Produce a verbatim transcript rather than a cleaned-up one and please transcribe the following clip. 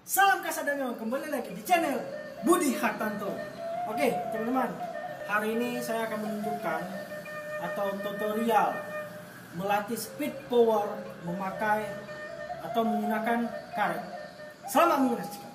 Salam kasadonyo, kembali lagi di channel Budi Hartanto. Oke, teman-teman, hari ini saya akan menunjukkan atau tutorial melatih speed power memakai atau menggunakan karet. Selamat menyaksikan.